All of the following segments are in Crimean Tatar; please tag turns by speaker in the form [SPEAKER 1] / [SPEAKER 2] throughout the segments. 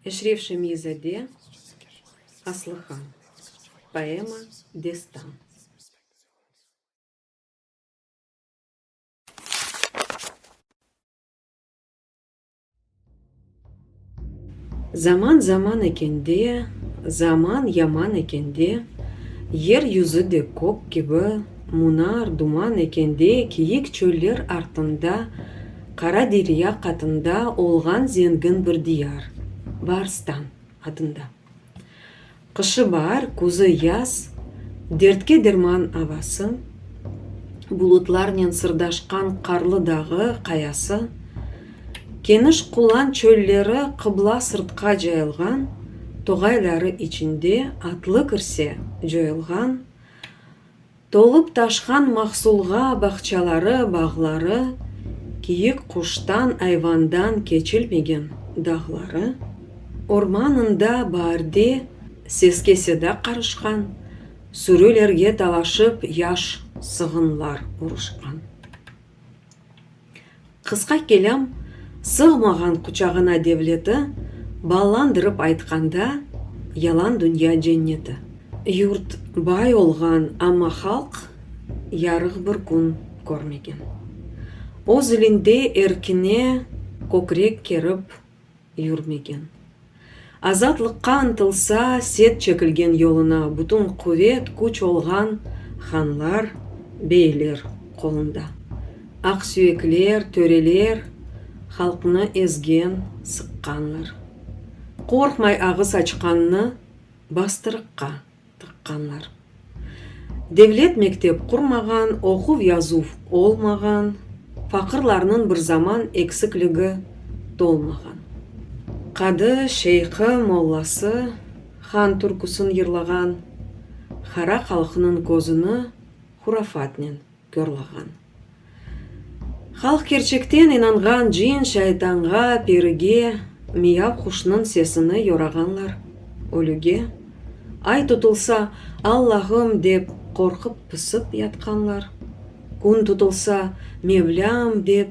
[SPEAKER 1] Eşref Şemyi-zade, Aslıhan. Poema, destan. Zaman zaman ekende, zaman yaman ekende, Yer yüzü de kök kibi munar, duman ekende Kiyik çöller artında, Qara derya qatında Olğan zengin bir diyar, Baarstan adında. Qışı baar, küzü yaz, dertke derman avası, Bulutlarnen sırdaşqan qarlı dağı, qayası, Keniş qulan çölleri qıbla sırtqa cayılğan, Toğayları içinde atlı kirse coyulğan, Tolıp taşqan mahsulğa bağçaları, bağları, Kiyik quştan, ayvandan keçilmegen dağları, Ormanında baarde seske seda qarışqan, Sürülerge talaşıp yaş sığınlar uruşqan. Qısqa kelâm, sığmağan quçağına devleti, Ballandırıp aytqanda, yalan dünya cenneti. Yurt bay olğan, amma halq yarıq bir kün körmegen. Öz ilinde erkine kökrek kerip yürmegen. Azatlıqqa ıntılsa, set çekilgen yoluna, bütün quvet, küç olğan hanlar, beyler qolunda. Aqsüyekler, töreler halqnı ezgen, sıqqanlar. Qorqmay ağız açqannı bastırıqqa tıqqanlar. Devlet mektep qurmağan, oquv-yazuv olmağan, faqırlarnıñ bir zaman eksikligi tolmağan. Qadı, şeyhı, mollası han türküsin yırlağan, qara halqnıñ közüni hurafatnen körlağan. Halq kerçekten inanğan cin, şaytanğa, perige, miyav quşnıñ sesini yorağanlar ölüge, ay tutulsa, Allahım dep qorqıp-pısıp yatqanlar, kün tutulsa, Mevlâm dep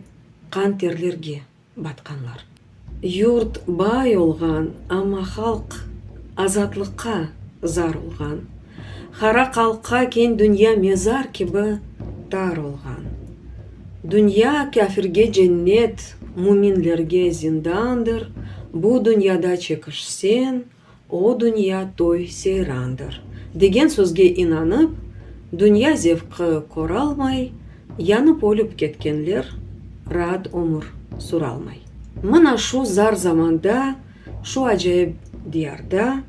[SPEAKER 1] qan-terlerge batqanlar. Yurt bay olğan, amma halq azatlıqqa zar olğan. Qara qalqqa keñ dünya mezar kibi tar olğan. Dünya kâfirge cennet, müminlerge zindandır, bu dünyada çekişseñ, O dünya toy-seyrandır, degen sözge inanıp, dünya zevqı köralmay, yanıp-ölüp ketkenler raat ömür süralmay. Mına şu zar zamanda, şu acayip diyarda,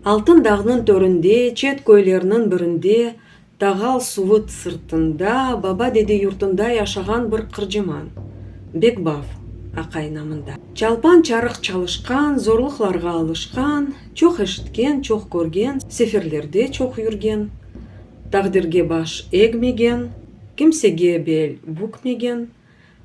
[SPEAKER 1] Altın dağnıñ töründe, çet köylerniñ birinde, Tağal suvı sırtında, baba-dede yurtunda yaşağan bir qırcıman, Bekbav aqay namında. Çalpan çarıq çalışqan, zorluqlarğa alışqan, çoq eşitken, çoq körgen, seferlerde çoq yürgen, taqdirge baş egmegen, kimsege bel bükmegen,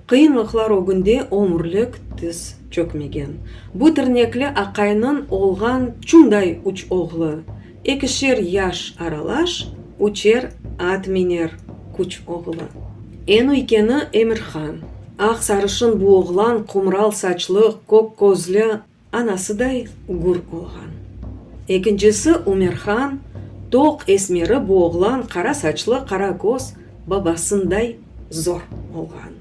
[SPEAKER 1] Qıyınlıqlar ögünde ömürlik tiz çökmegen. Bu tirnekli aqaynıñ olğan çunday üç oğlu, ekişer yaş aralaş, üçer at miner küç oğlu. Eñ üykeni Emirhan. Aq sarışın bu oğlan qumral saçlı, kök közlü, Anasıday gür olğan. Ekincisi Ümerhan, toq esmeri bu oğlan qara saçlı, qara köz, babasınday zor olğan.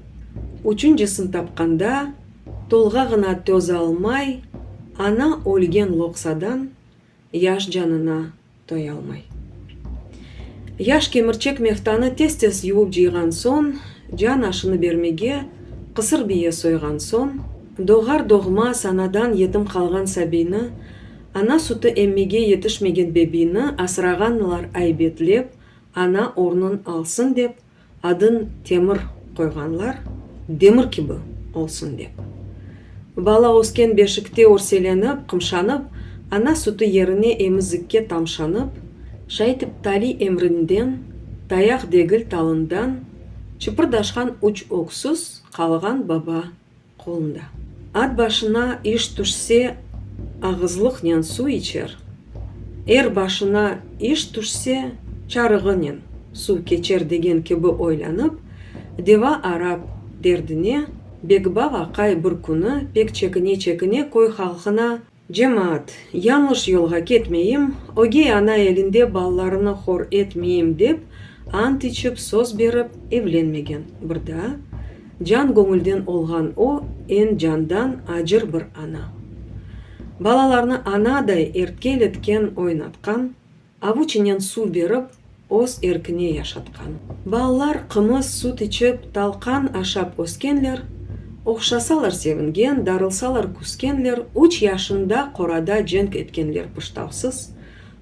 [SPEAKER 1] Üçüncisin tapqanda, tolğağına tözalmay, ana ölgen loqsadan yaş canına toyalmay. Yaş kemirçek meftanı tez-tez yuvıp cıyğan soñ, can aşını bermege qısır biye soyğan soñ, doğar-doğmaz anadan yetim qalğan sabiyni, ana sütü emmege yetişmegen bebiyni asrağanlar aybetlep, ana ornun alsın dep, Adın Temir qoyğanlar, demir kibi olsun dep. Bala ösken beşikte örselenip, qımşanıp, ana sütü yerine emizikke tamşanıp, şaytip taliy emrinden, tayaq degil talından çıpırdaşqan üç öksüz qalğan baba qolunda. At başına iş tüşse, ağızlıqnen suv içer, er başına iş tüşse, çarığınen suv keçer degen kibi oylanıp, deva arap derdine, Bekbav aqay bir künü pek çekine-çekine köy halqına. Cemaat, yañlış yolğa ketmeyim, ögey ana elinde balalarını hor etmeyim dep, ant içip, söz berip, evlenmegen bir daa, can-göñülden olğan o, eñ candan acır bir ana. Balalarnı anaday ertkeletken, oynatqan, Avuçınen suv berip, öz erkine yaşatqan. Balalar qımız, süt içip, talqan aşap öskenler, ohşasalar sevingen, darılsalar küskenler, üç yaşında qorada cenk etkenler pıştavsız,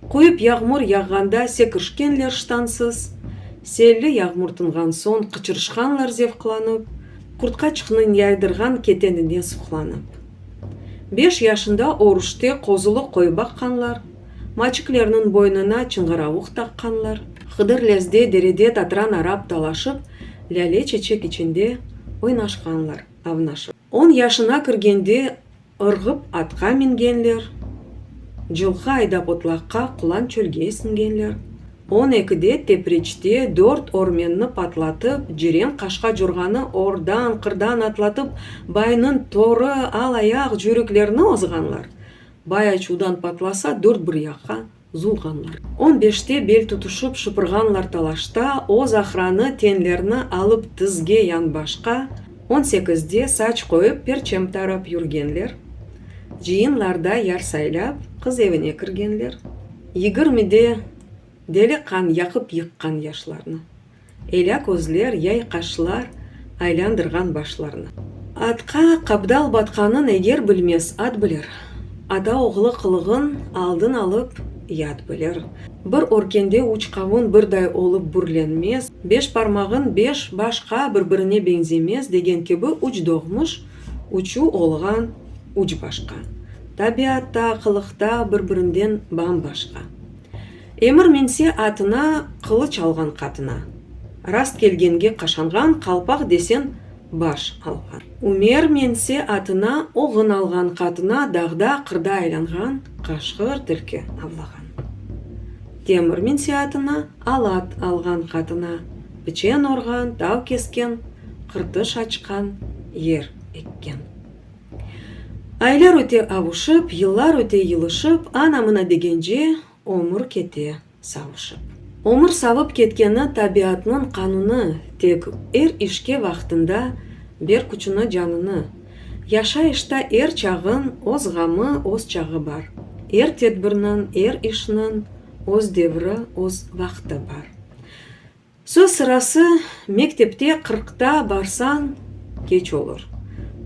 [SPEAKER 1] quyıp yağmur yağğanda sekirşkenler ştansız, selli yağmur tınğan soñ qıçırışqanlar zevqlanıp, qurtqaçıqnıñ yaydırğan ketenine suqlanıp. Beş yaşında örüşte qozulı qoy baqqanlar, Maçiklerniñ boynuna çıñğıravuq taqqanlar. Hıdırlezde derede tatran arap talaşıp, lâle çeçek içinde oynaşqanlar, avnaşıp. On yaşına kirgende ırğıp atqa mingenler, cılqı aydap otlaqqa qulan çölge siñgenler. On ekide Tepreçte dört örmenni patlatıp, ceren qaşqa curğanı ordan, qırdan atlatıp, baynıñ torı, al ayaq, cüyrüklerini ozğanlar. Bay açuvdan patlasa, dört bir yaqqa zuvğanlar. On beşte bel tutuşıp şıpırğanlar talaşta, öz ahranı, tenlerni alıp tizge yanbaşqa, on sekizde saç qoyıp perçem tarap yürgenler, cıyınlarda yar saylap qız evine kirgenler, yigirmide deli qan yaqıp yıqqan yaşlarnı. Elâ közler, yay qaşlar, aylandırğan başlarnı. Atqa qabdal batqanın eger bilmez, at bilir. Ata oğlu qılığın aldın alıp, yat bilir. Bir örkende üç qavun birday olıp bürlenmez, beş parmağın beş başqa bir-birine beñzemez degen kibi üç doğmuş, üçü olğan üç başqa. Tabiatta, qılıqta bir-birinden bam-başqa. Emir minse atına, qılıç alğan qatına. Rast kelgenge qaşanğan, qalpaq desen baş alğan. Ümer minse atına, oğın alğan qatına, dağda, qırda aylanğan, qaşqır, tilki avlağan. Temir minse atına, alat alğan qatına, piçen orğan, tav kesken, qırtış açqan, yer ekken. Aylar öte avuşıp, yıllar öte yılışıp, ana-mına degence, ömür kete savuşıp. Ömür savıp ketkeni tabiatnıñ qanunı, tek er işke vaqtında ber küçüni, canını. Yaşayışta er çağın öz ğamı, öz çağı bar. Er tedbirniñ, er işniñ öz devri, öz vaqtı bar. Söz sırası, mektepte qırqta barsañ, keç olur.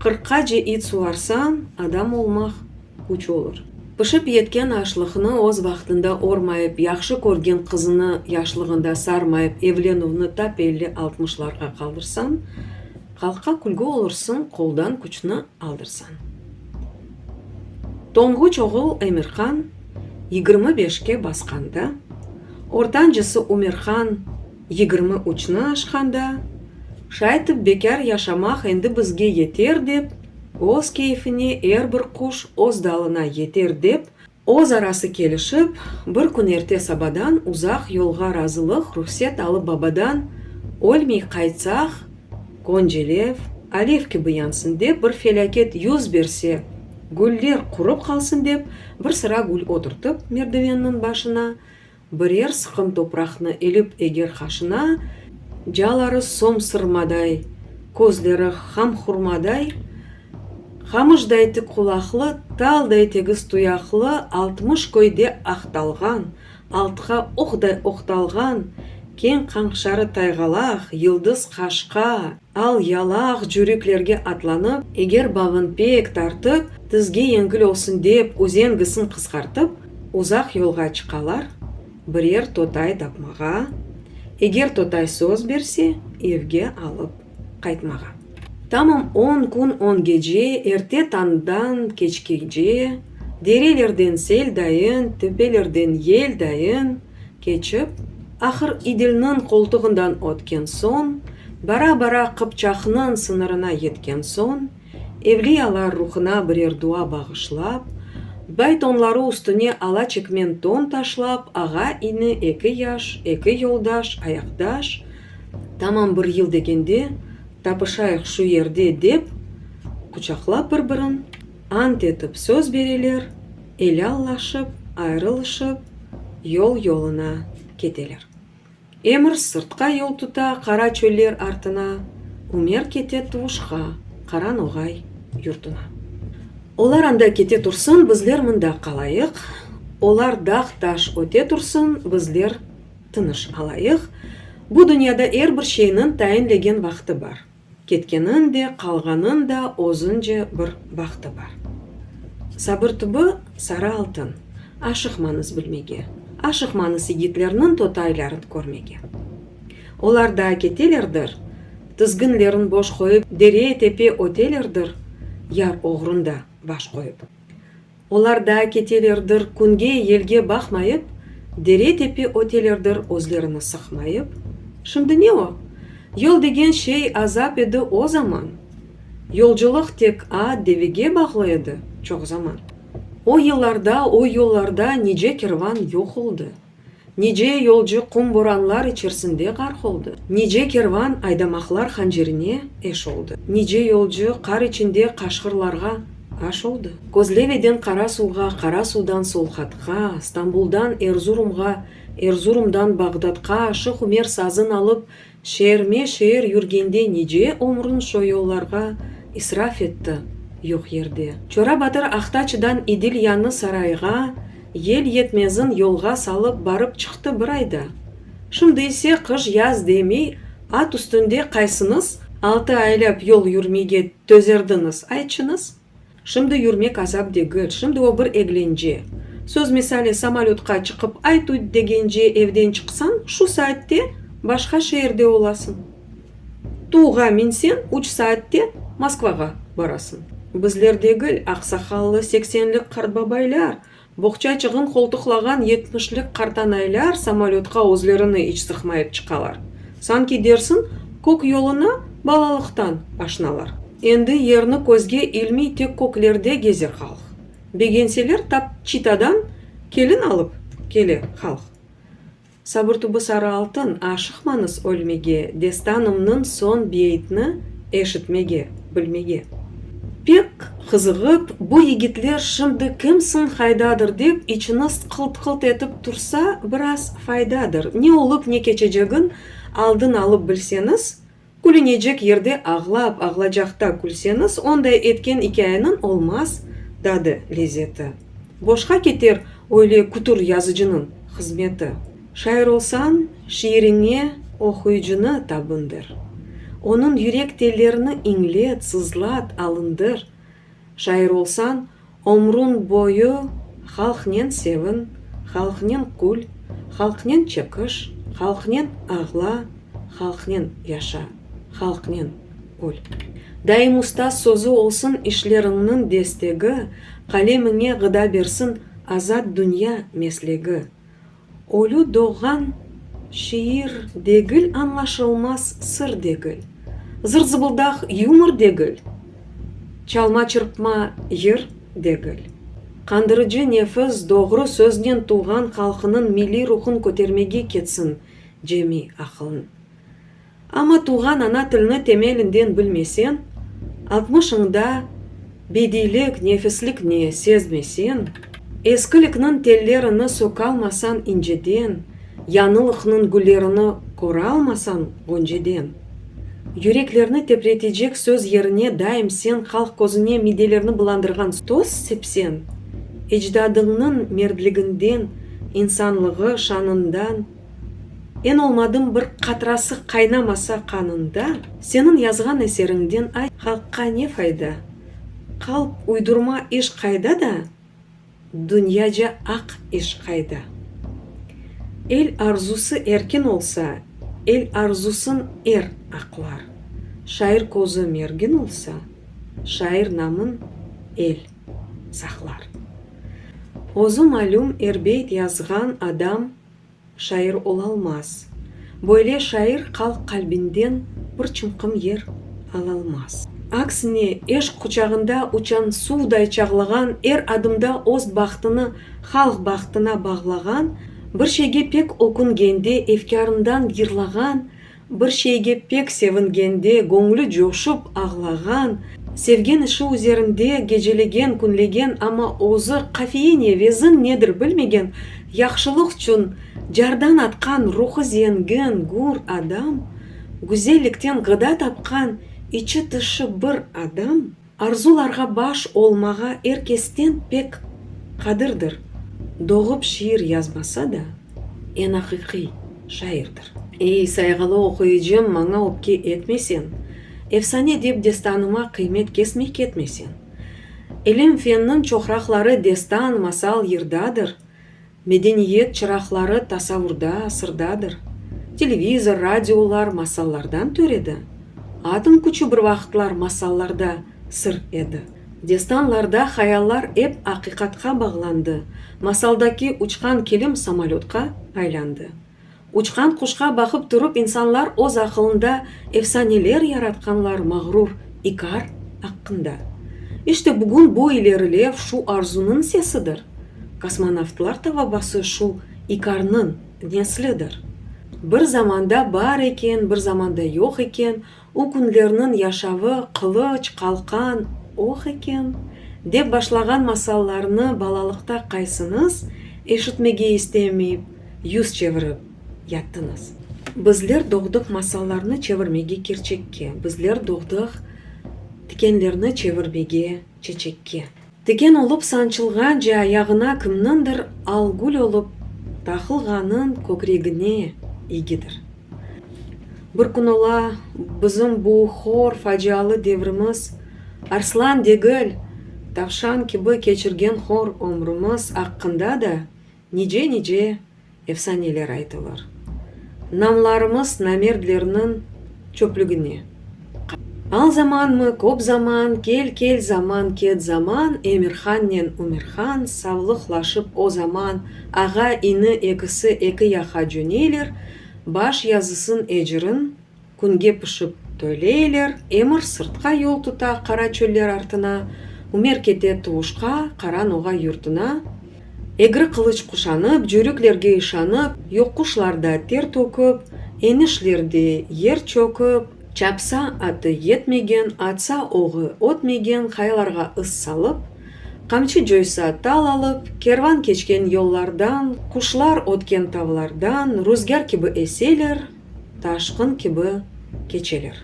[SPEAKER 1] Qırqqace it suvarsañ, adam olmaq küç olur. Pişip yetken aşlıqnı öz vaqtında ormayıp, yahşı körgen qızını yaşlığında sarmayıp evlenüvni tap elli-altmışlarğa qaldırsañ, halqqa külgü olursıñ, qoldan küçni aldırsañ. Tonğuç oğul Emirhan 25-ke basqanda, ortancısı Ümerhan 23-ni aşqanda, şaytip bekâr yaşamaq endi bizge yeter dep, öz keyfine er bir quş öz dalına yeter dep, öz arası kelişip, bir kün erte sabadan uzaq yolğa razılıq, ruhset alıp babadan, ölmey qaytsaq, Köncelev, alev kibi yansın dep, bir felâket yüz berse, güller qurıp qalsın dep, bir sıra gül oturtıp merdivenniñ başına, birer sıqım topraqnı ilip eger qaşına, caları som sırmaday, közleri ham hurmaday, qamışday tik qulaqlı, talday tegiz tuyaqlı, 60 köyde aqtalğan, Altqa oqday oqtalğan, keñ qañşarı tayğalaq, yıldız qaşqa, al yalaq cürüklerge atlanıp, eger bavın pek tartıp, tizge yengil olsun dep, üzengisin qısqartıp, uzaq yolğa çıqalar, birer totay tapmağa, eger totay söz berse, evge alıp qaytmağa. Tamam on kün, on gece, erte tañdan keçkece, derelerden sel dayın, tepelerden yel dayın keçip, ahır İdilniñ qoltuğından ötken soñ, bara-bara Qıpçaqnıñ sıñırına yetken soñ, evliyalar ruhuna birer dua bağışlap, bay tonları üstüne ala çekmen ton taşlap, ağa-ini, eki yaş, eki yoldaş, ayaqdaş, Tamam bir yıl degende, tapışayıq şu yerde, dep, quçaqlap bir-birin, ant etip söz bereler. Elâllaşıp, ayrılışıp, yol-yoluna keteler. Emir sırtqa yol tuta qara çöller artına, Ümer kete Tuvuşqa, Qara Noğay yurtuna. Olar anda kete tursın, bizler mında qalayıq, Olar dağ-taş öte tursın, bizler tınış alayıq. Bu dünyada er bir şeyniñ tayinlegen vaqtı bar. Ketkeniñ de, qalğanıñ da özünce bir bahtı bar. Sabır tübü sarı altın, aşıqmañız bilmege, aşıqmañız yigitlerniñ totayların körmege. Olar daa ketelerdir, tizginlerin boş qoyıp, dere, tepe ötelerdir, yar oğrunda baş qoyıp. Olar daa ketelerdir, künge, yelge baqmayıp, dere-tepe ötelerdir özlerini sıqmayıp. Şimdi ne o? Yol degen şey azap edi o zaman. Yolculıq tek at, devege bağlı edi çoq zaman. O yıllarda o yollarda nice kervan yoq oldı. Nice yolcu qum boranlar içersinde ğarq oldı. Nice kervan aydamaqlar hancerine eş oldı. Nice yolcu qar içinde qaşqırlarğa aş oldı. Közleveden Qarasuvğa, Qarasuvdan Solhatqa, Stambuldan Erzurumğa, Erzurumdan Bağdatqa Şıh Ümer sazın alıp Şeerme-şeer yürgende nice ömrün şo yollarğa israf etti yoq yerde. Çora Batır Aqtaçıdan İdil yanı sarayğa yel yetmezin yolğa salıp barıp çıqtı bir ayda. Şimdi ise qış-yaz demey at üstünde qaysıñız altı aylap yol yürmege tözerdiñiz aytçıñız? Şimdi yürmek azap degil, şimdi o bir eglence. Söz misali, samolötqa çıqıp ayt-uyt degence evden çıqsañ, şu saatte başqa şeerde olasıñ. Tu-ğa minseñ, üç saatte Moskvağa barasıñ. Bizler degil, aqsaqallı seksenlik qartbabaylar, Boğçaçığın qoltuqlağan yetmişlik qartanaylar samolötqa özlerini iç sıqmayıp çıqalar. Sanki dersiñ, kök yoluna balalıqtan aşnalar. Endi yerni közge ilmiy tek köklerde gezer halq. Begenseler tap Çitadan kelin alıp kele halq. Sabır tübü sarı altın, aşıqmañız ölmege, Destanımnıñ soñ beyitni eşitmege, bilmege. Pek qızığıp, bu yigitler şimdi kimsiñ qaydadır dep içiñiz qılt-qılt etip tursa, biraz faydadır. Ne olıp ne keçecegin aldın alıp bilseñiz, Külünecek yerde ağlap, ağlacaqta külseñiz, onday etken ikâyeniñ olmaz tadı, lezeti. Boşqa keter öyle kütür yazıcınıñ hızmeti. Şair olsañ, şiiriñe oquyıcını tabındır. Onıñ yürek tellerini iñlet, sızlat, alındır. Şair olsañ, ömrüñ boyu halqnen sevin, halqnen kül, halqnen çekiş, halqnen ağla, halqnen yaşa, halqnen öl. Daim ustaz sözü olsun işleriñniñ destegi, qalemiñe ğıda bersin azat dünya meslegi. Ölü doğğan şiir degil añlaşılmaz sır degil, zır-zıbıldaq yumor degil, çalma-çırpma yır degil. Qandırıcı nefis doğru söznen tuvğan halqınıñ milliy ruhun kötermege ketsin cemi aqılın. Amma tuvğan ana tilni temelinden bilmeseñ, altmışıñda bediylik, nefislik ne sezmeseñ, eskilikniñ tellerini sökalmasañ inceden, yañılıqnıñ güllerini köralmasañ ğonceden, yüreklerni tepretecek söz yerine daim sen halq közüne midelerni bulandırğan toz sepseñ, ecdadıñnıñ merdliginden, insanlığı, şanından, Eñ olmadım bir qatrası qaynamasa qanında, Seniñ yazğan eseriñden ay halqqa ne fayda? Qalp uydurma iş qayda da, dünyaca aq iş qayda? El arzusı erkin olsa, el arzusın er aqlar, Şair közü mergin olsa, şair namın el saqlar. Özü malüm er beyt yazğan adam şair olalmaz. Böyle şair halq qalbinden bir çımqım yer alalmaz. Aksine, eşq quçağında uçan suvday çağlağan, er adımda öz bahtını halq bahtına bağlağan, bir şeyge pek öküngende efkârından yırlağan, Bir şeyge pek sevingende göñlü coşup ağlağan. Sevgen işi üzerinde gecelegen, künlegen, amma özü qafiye ne, vezin nedir bilmegen, yahşılıqçün cardan atqan ruhı zengin, gür adam, güzellikten ğıda tapqan içi-tışı bir adam, arzularğa baş olmağa er kesten pek qadirdir, doğıp şiir yazmasa da, eñ aqiqiy şairdir. Ey, sayğılı oquyıcım, maña öpke etme sen, Efsane dep destanıma qıymet kesmey ketme sen. İlim-fenniñ çoqraqları destan, masal, yırdadır, Medeniyet çıraqları tasavurda, sırdadır. Televizor, radiolar masallardan töredi, Atom küçü bir vaqıtlar masallarda sır edi. Destanlarda hayallar ep aqiqatqa bağlandı, Masaldaki uçqan kilim samolötqa aylandı. Uçqan quşqa baqıp turıp insanlar öz aqılında efsaneler yaratqanlar mağrur İkar aqqında. İşte bugün bu ilerilev şu arzunıñ sesidir, kosmonavtlar tavabası şu İkarnıñ neslidir. Bir zamanda bar eken, bir zamanda yoq eken, O künlerniñ yaşavı qılıç, qalqan, oq eken, dep başlağan masallarnı balalıqta qaysıñız eşitmege istemeyip, yüz çevirip yattıñız? Bizler doğdıq masallarnı çevirmege kerçekke, bizler doğdıq tikenlerni çevirmege çeçekke. Tiken olıp sançılğance ayağına kimniñdir al gül olıp taqılğanın kökregine igidir. Bir kün ola bizim bu hor facialı devrimiz, arslan degil, tavşan kibi keçirgen hor ömrümiz aqqında da nice-nice efsaneler aytılır. Namlarımız namerdlerniñ çöplügine Al zamanmı, köp zaman, kel, kel zaman, ket zaman, Emirhannen Ümerhan savlıqlaşıp o zaman ağa, ini ekisi eki yaqa cöneyler, baş yazısın ecirin Künge pişip töyleyler, Emir sırtqa yol tuta qara çöller artına, Ümer kete tuvuşqa, qara noğay yurtuna. Egri qılıç quşanıp, cürüklerge işanıp, Yoquşlarda ter töküp, enişlerde yer çöküp, Çapsa atı yetmegen, atsa oğı ötmegen qayalarğa ız salıp, Qamçı coysa tal alıp, kervan keçken yollardan, Quşlar ötken tavlardan ruzgâr kibi eseler, Taşqın kibi keçeler.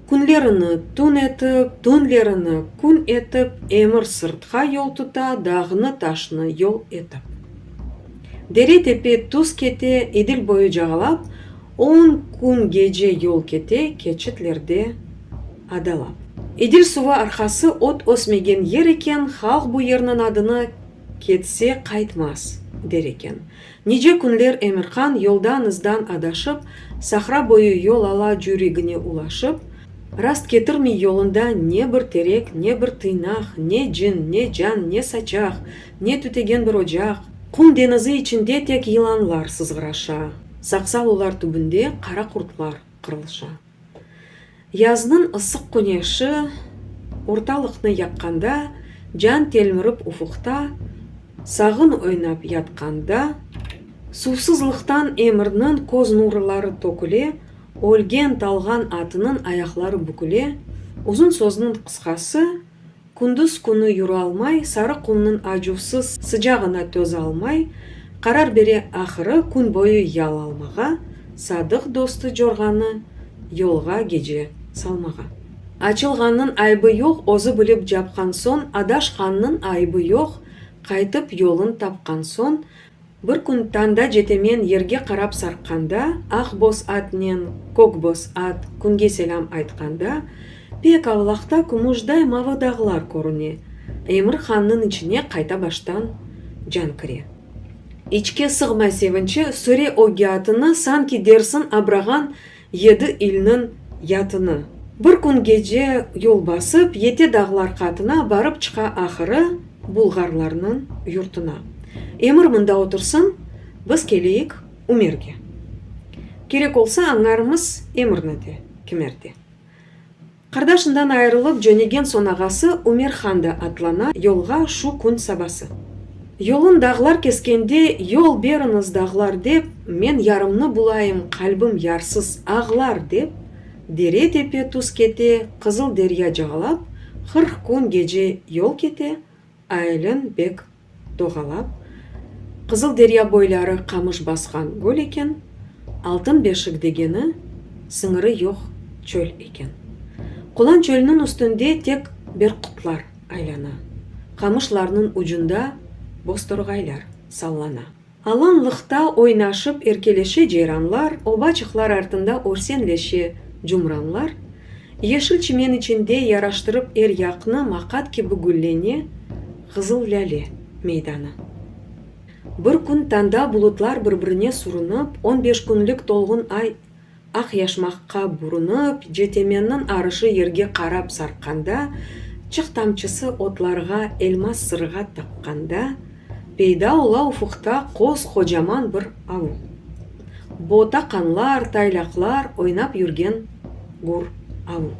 [SPEAKER 1] Künlerini tün etip, tünlerini kün etip, Emir sırtqa yol tuta, dağnı-taşnı yol etip. Dere-tepe tüz kete, İdil boyu cağalap, On kün-gece yol kete, keçitlerde adalap. İdil suvı arqası ot ösmegen yer eken, Halq bu yerniñ adını Ketse qaytmaz, der eken. Nice künler Emirhan yoldan-ızdan adaşıp, sahra boyu yol ala cüregine ulaşıp, rast ketirmey yolunda ne bir terek, ne bir tıynaq, ne cin, ne can, ne saçaq, ne tütegen bir ocaq. Qum deñizi içinde tek yılanlar sızğıraşa, saqsalılar tübünde qara qurtlar qırılışa. Yaznıñ ısıq küneşi ortalıqnı yaqqanda, Can telmirip ufuqta sağın oynap yatqanda, Suvsızlıqtan Emirniñ köz nurları töküle, Ölgen, talğan atınıñ ayaqları büküle, Uzun sözniñ qısqası, Kündüz künü yüralmay, sarı qumnıñ acuvsız sıcağına tözalmay, qarar bere ahırı kün boyu yal almağa, sadıq dostu Corğanı yolğa gece salmağa. Açılğannıñ ayıbı yoq, özü bilip capqan soñ, adaşqannıñ ayıbı yoq, qaytıp yolun tapqan soñ, Bir kün tanda cetemen yerge qarap sarqqanda, aq boz atnen kök boz at künge selâm aytqanda, pek avlaqta kümüşday mavı dağlar körüne, Emir hannıñ içine qayta baştan can kire. İçke sığmay sevinçi, süre ögge atını, sanki dersiñ abrağan yedi ilniñ yatını. Bir kün gece yol basıp, yete dağlar qatına, barıp çıqa ahırı bulğarlarnıñ yurtuna. Emir mında otursın, biz keleyik Ümerge. Kerek olsa añarmız Emirni de, kimerde. Qardaşından ayırılıp cönegen soñ ağası Ümer han da atlana yolğa şu kün sabası. Yolun dağlar keskende yol beriñiz dağlar dep, men yarımnı bulayım, qalbim yarsız ağlar dep, dere-tepe tüz kete, qızıl derya cağalap. 40 kün gece yol kete, Aylin bek doğalap, Qızıl derya boyları qamış basqan göl eken, Altın beşik degeni sıñırı yoq çöl eken. Qulan çölniñ üstünde tek berqutlar aylana, Qamışlarnıñ ucunda boztorğaylar sallana. Alanlıqta oynaşıp erkeleşe ceyranlar, Obaçıqlar artında örsenleşe cumranlar, Yeşil çimen içinde yaraştırıp er yaqnı Maqat kibi güllene qızıl lâle meydanı. Bir kün tanda bulutlar bir-birine surunıp, On beş künlik tolğun ay Aq yaşmaqqa burunıp, Cetemenniñ arışı yerge qarap sarqqanda, Çıq tamçısı otlarğa elmaz sırğa taqqanda, Peyda ola ufuqta qos-qocaman bir avul. Botaqanlar, taylaqlar oynap yürgen gür avul.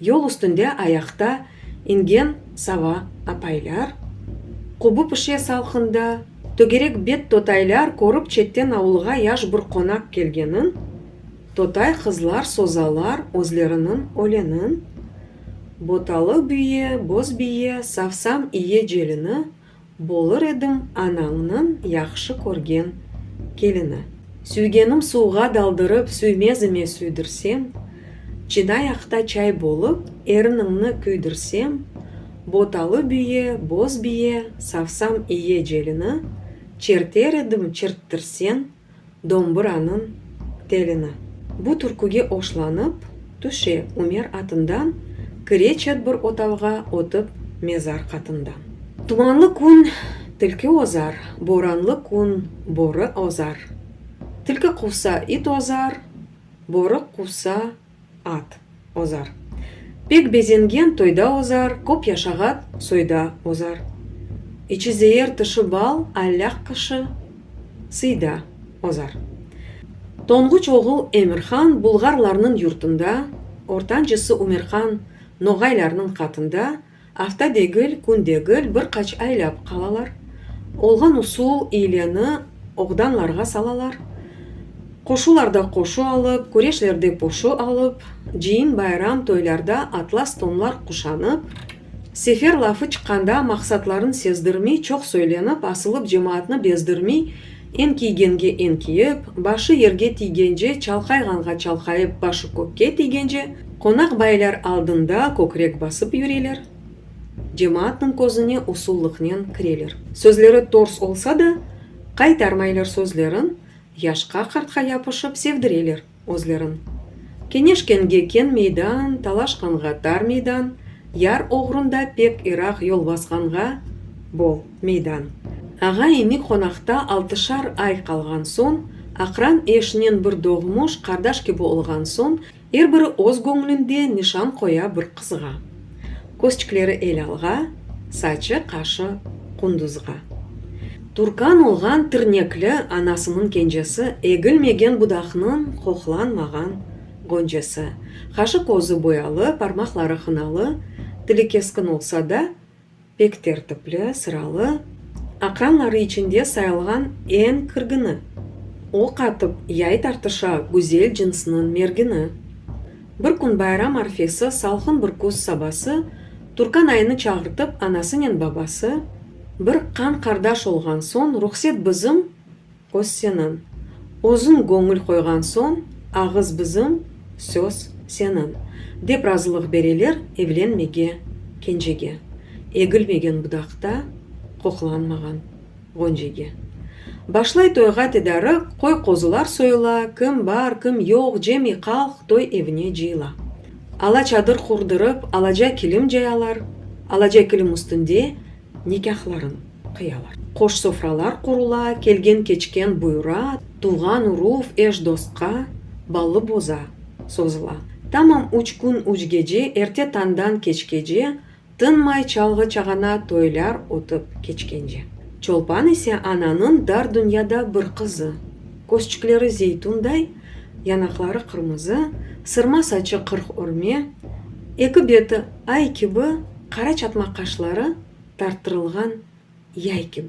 [SPEAKER 1] Yol üstünde ayaqta ingen sava apaylar, Qubu pişe salqında, tögerek bet totaylar Körip çetten avulğa yaş bir qonaq kelgenin, Totay qızlar sozalar özleriniñ ölenin, Botalı büye, boz biye, savsam iye celini, Bolır edim anañnıñ yahşı körgen kelini. Süygenim suvğa daldırıp süymezime süydirsem, Çınayaqta çay bolıp eriniñni küydirsem, Botalı büye, boz biye, savsam iye celini, Çerter edim çerttirseñ Dombıranıñ telini. Bu türküge oşlanıp, tüşe Ümer atından, kire çet bir otavğa ötip mezar qatından. Tumanlı kün tilki ozar, boranlı kün borı ozar. Tilki quvsa it ozar, borı quvsa at ozar. Pek bezengen toyda ozar, köp yaşağat soyda ozar. İçi zeer, tışı bal, allâq kişi sıyda ozar. Tonğuç oğul Emirhan bulğarlarnıñ yurtunda, ortancısı Ümerhan noğaylarnıñ qatında Afta degil, kün degil, bir qaç aylap qalalar. Olğan usul, iyleni oğdanlarğa salalar. Qoşularda qoşu alıp, küreşlerde poşu alıp, cıyın, bayram, toylarda atlas tonlar quşanıp, sefer lafı çıqqanda maqsatların sezdirmiy, çoq söylenip, asılıp cemaatnı bezdirmiy, enkiygenge enkiyip, başı yerge tiygence, çalqayğanğa çalqayıp, başı kökke tiygence, qonaq baylar aldında kökrek basıp yüreler, cemaatnıñ közüne usullıqnen kireler. Sözleri tors olsa da, qaytarmaylar sözlerin, yaşqa-qartqa yapışıp sevdireler özlerin. Keneşkenge ken meydan, talaşqanğa tar meydan, yar oğrunda pek iraq yol basqanğa bol meydan. Ağa-ini qonaqta altışar ay qalğan soñ, aqran eşnen bir doğmuş qardaş kibi olğan soñ, er biri öz göñlünde nişan qoya bir qızğa. Közçikleri elâlğa, saçı, qaşı qunduzğa. Turkan olğan tirnekli anasınıñ kencesi, egilmegen budaqnıñ qoqlanmağan ğoncesi. Qaşı-közü boyalı, parmaqları hınalı, tili keskin olsa da, pek tertipli, sıralı, aqranları içinde sayılğan eñ kirgini. Oq atıp, yay tartışa güzel cınsnıñ mergini. Bir kün bayram arfesi, salqın bir küz sabası, Turkan aynı çağırtıp anasınen babası, Bir qan qardaş olğan soñ, ruhset bizim, köz seniñ. Özüñ göñül qoyğan soñ, ağız bizim, söz seniñ, dep razılıq bereler evlenmege kencege, egilmegen budaqta qoqlanmağan ğoncege. Başlay toyğa tedarik, qoy-qozular soyula, kim bar, kim yoq, cemi halq toy evine cıyıla. Ala çadır qurdırıp, alaca kilim cayalar, alaca kilim üstünde nikâhların qıyalar. Qoş sofralar qurula, kelgen-keçken buyura, tuvğan-uruv, eş-dostqa ballı boza sozula. Tamam üç kün, üç gece, erte tañdan keçkece Tınmay çalğı çağana toylar ötip keçkence. Çolpan ise ananıñ dar dünyada bir qızı. Közçükleri zeytunday, yanaqları qırmızı, sırma saçı 40 örme, eki beti ay kibi, qara çatma qaşları tarttırılğan yay kibi.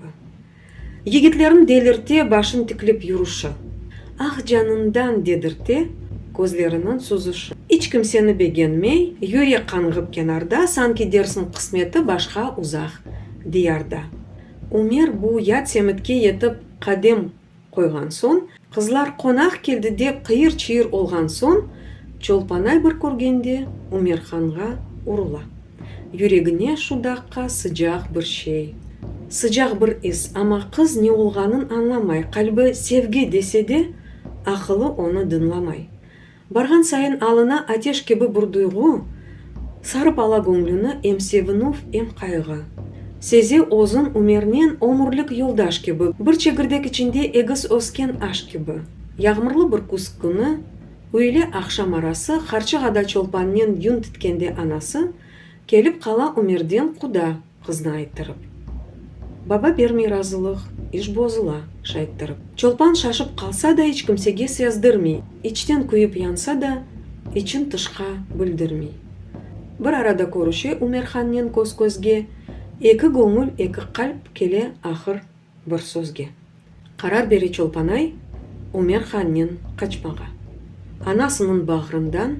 [SPEAKER 1] Yigitlerni delirte başın tiklep yürüşi. Ah canından dedirte. Közleriniñ süzüşi. İç kimseni begenmey, yüre qañğıp kenarda, sanki dersiñ qısmeti başqa uzaq diyarda. Ümer bu yat semitke yetip qadem qoyğan soñ, qızlar qonaq keldi dep qıyır-çıyır olğan soñ, Çolpanay bir körgende Ümerhanğa urula. Yüregine şu daqqa sıcaq bir şey, sıcaq bir is, amma qız ne olğanın añlamay, qalbi sevgi dese de, aqılı onı dıñlamay. Barğan sayın alına ateş kibi bir duyğu sarıp ala göñlüni, em sevinüv, em qayğı. Seze özün Ümernen ömürlik yoldaş kibi, bir çegirdek içinde egiz ösken aş kibi. Yağmurlı bir küz künü, üyle aqşam arası, qarçığada Çolpannen yün titkende anası, kelip qala Ümerden quda qıznı ayttırıp. Baba bermey razılıq, iş bozula, şayttırıp. Çolpan şaşıp qalsa da iç kimsege sezdirmey, içten küyüp yansa da, için tışqa bildirmey. Bir arada körüşe Ümerhannen köz-közge, eki göñül, eki qalp kele ahır bir sözge. Qarar bere Çolpanay Ümer hannen qaçmağa, anasınıñ bağrından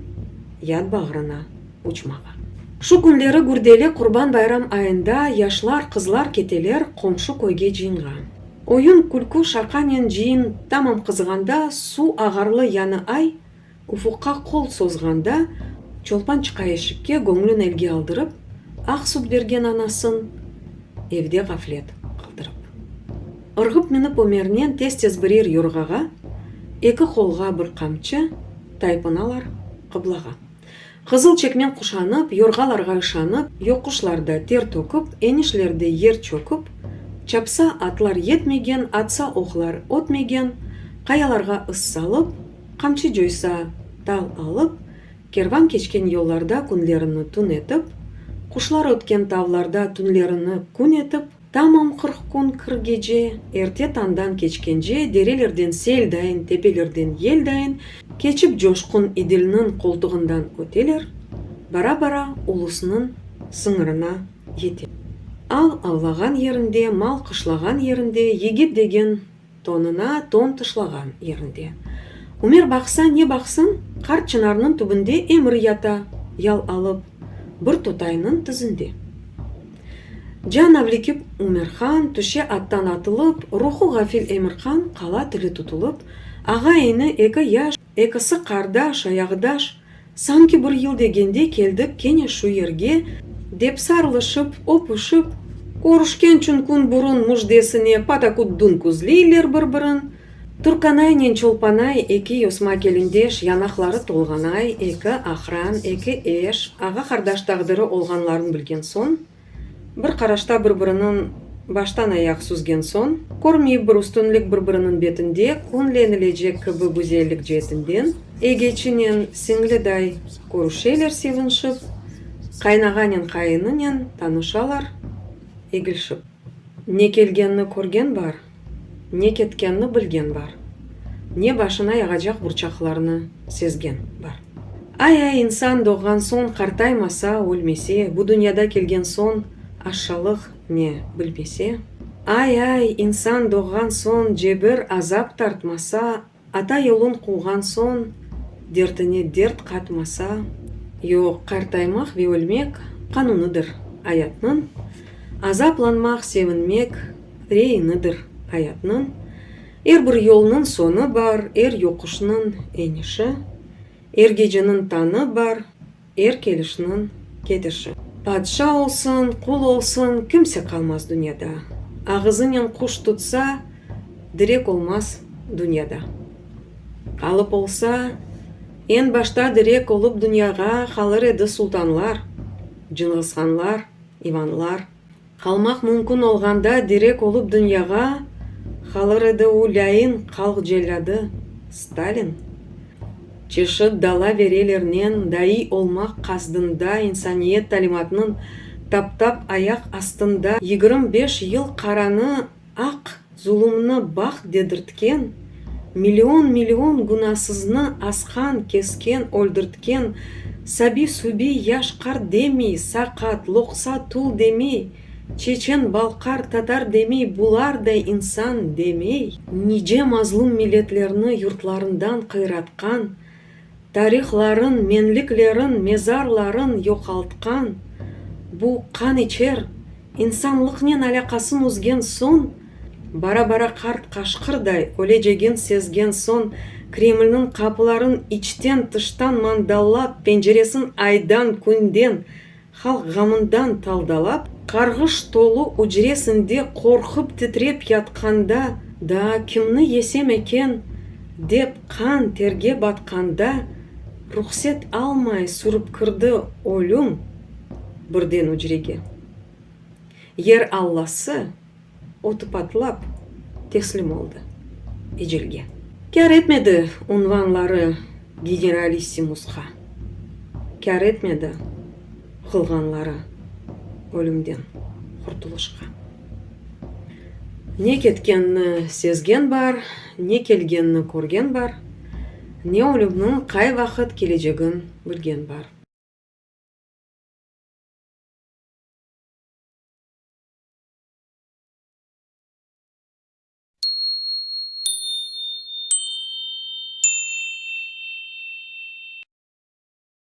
[SPEAKER 1] yat bağrına uçmağa. Şu künleri gürdeli Qurban bayram ayında yaşlar, qızlar keteler qomşu köyge cıyınğa. Oyun, külkü, şaqanen cıyın tamam qızğanda suv ağarlı yanı ay Ufuqqa qol sozğanda, Çolpan çıqa eşikke, göñlün elge aldırıp, aq süt bergen anasın evde ğaflet qaldırıp. Irğıp minip Ömernen tez-tez birer yorğağa, eki qolğa bir qamçı, taypınalar qıblağa. Qızıl çekmen quşanıp, yorğalarğa ışanıp, yoquşlarda ter töküp, enişlerde yer çöküp, çapsa atlar yetmegen, atsa oqlar ötmegen, qayalarğa ız salıp, Qamçı coysa, tal alıp, kervan keçken yollarda künlerini tün etip, quşlar ötken tavlarda tünlerini kün etip, tamam 40 kün 40 gece, erte tañdan keçkence derelerden sel dayın, tepelerden yel dayın keçip coşqun İdilniñ qoltuğından öteler, bara-bara ulusnıñ sıñırına yeteler. Av avlağan yerinde, mal qışlağan yerinde yigit degen Tonuna ton tışlağan yerinde. Ümer baqsa, ne baqsın, qart çınarnıñ tübünde Emir yata, yal alıp, bir totaynıñ tizinde. Can avlikip Ümer han, tüşe attan atılıp, ruhu ğafil Emirhan qala tili tutulıp, ağa-ini, eki yaş, ekisi qardaş, ayaqdaş, Sanki bir yıl degende keldik kene şu yerge, dep sarılışıp, öpüşip, körüşken kün burun müjdesine patakut dünküzleyler bir-birin. Turkanaynen Çolpanay eki yosma kelindeş, yanaqları tolğanay, eki aqran, eki eş, ağa-qardaş taqdiri olğanların bilgen soñ, Bir qaraşta bir-biriniñ baştan-ayaq süzgen soñ, körmeyip bir üstünlik bir-biriniñ betinde künlenilecek kibi güzellik ceetinden, egeçinen siñliday körüşeler sevinşip, qaynağanen qayınınen tanışalar egilşip. Ne kelgenni körgen bar, Ne ketkenni bilgen bar, Ne başına yağacaq burçaqlarnı sezgen bar. Ay-ay, insan doğğan soñ qartaymasa, ölmese, bu dünyada kelgen soñ aşşalıq ne bilmese. Ay-ay, insan doğğan soñ cebir, azap tartmasa, Ata yolun quvğan soñ, dertine dert qatmasa. Yoq, qartaymaq ve ölmek qanunıdır ayatnıñ, Azaplanmaq, sevinmek reyinidir ayatnıñ. Er bir yolnıñ soñu bar, er yoquşnıñ enişi, Er geceniñ tañı bar, Er kelişniñ ketişi. Padşa olsun, qul olsun, kimse qalmaz dünyada. Ağızınen quş tutsa, direk olmaz dünyada. Qalıp olsa, eñ başta direk olıp dünyağa qalır edi sultanlar, cınğızhanlar, ivanlar. Qalmaq mümkün olğanda direk olıp dünyağa qalır edi o lâin halq cellâdı Stalin. Çeşit dalaverelernen daiy olmaq qasdında insaniyet talimatınıñ taptap ayaq astında 25 yıl qaranı aq, zulumnı baht dedirtken, million-million günasıznı asqan, kesken, öldürtken, sabiy-subiy, yaş-qart demey, saqat, loqsa, tul demey, çeçen, balqar, tatar demey, bular da insan demey, nice mazlum milletlerni yurtlarından qıyratqan. Tarihların, menliklerin, mezarların yoqaltqan bu qaniçer insanlıqnen alâqasın üzgen soñ, bara-bara qart qaşqırday ölecegin sezgen soñ, Kremlniñ qapıların içten-tıştan mandallap, penceresin aydan-künden, halq ğamından taldalap, qarğış tolu ücresinde qorqıp-titrep yatqanda, daa kimni yesem eken, dep qan terge batqanda, ruhset almay sürip kirdi ölüm birden ücrege. Yer Allası otu patlap, teslim oldı ecelge. Kâr etmedi unvanları generalissimusqa, kâr etmedi qılğanları ölümden qurtulışqa. Ne ketkenni sezgen bar, ne kelgenni körgen bar, ne ölümniñ qay vaqıt kelecegin bilgen bar.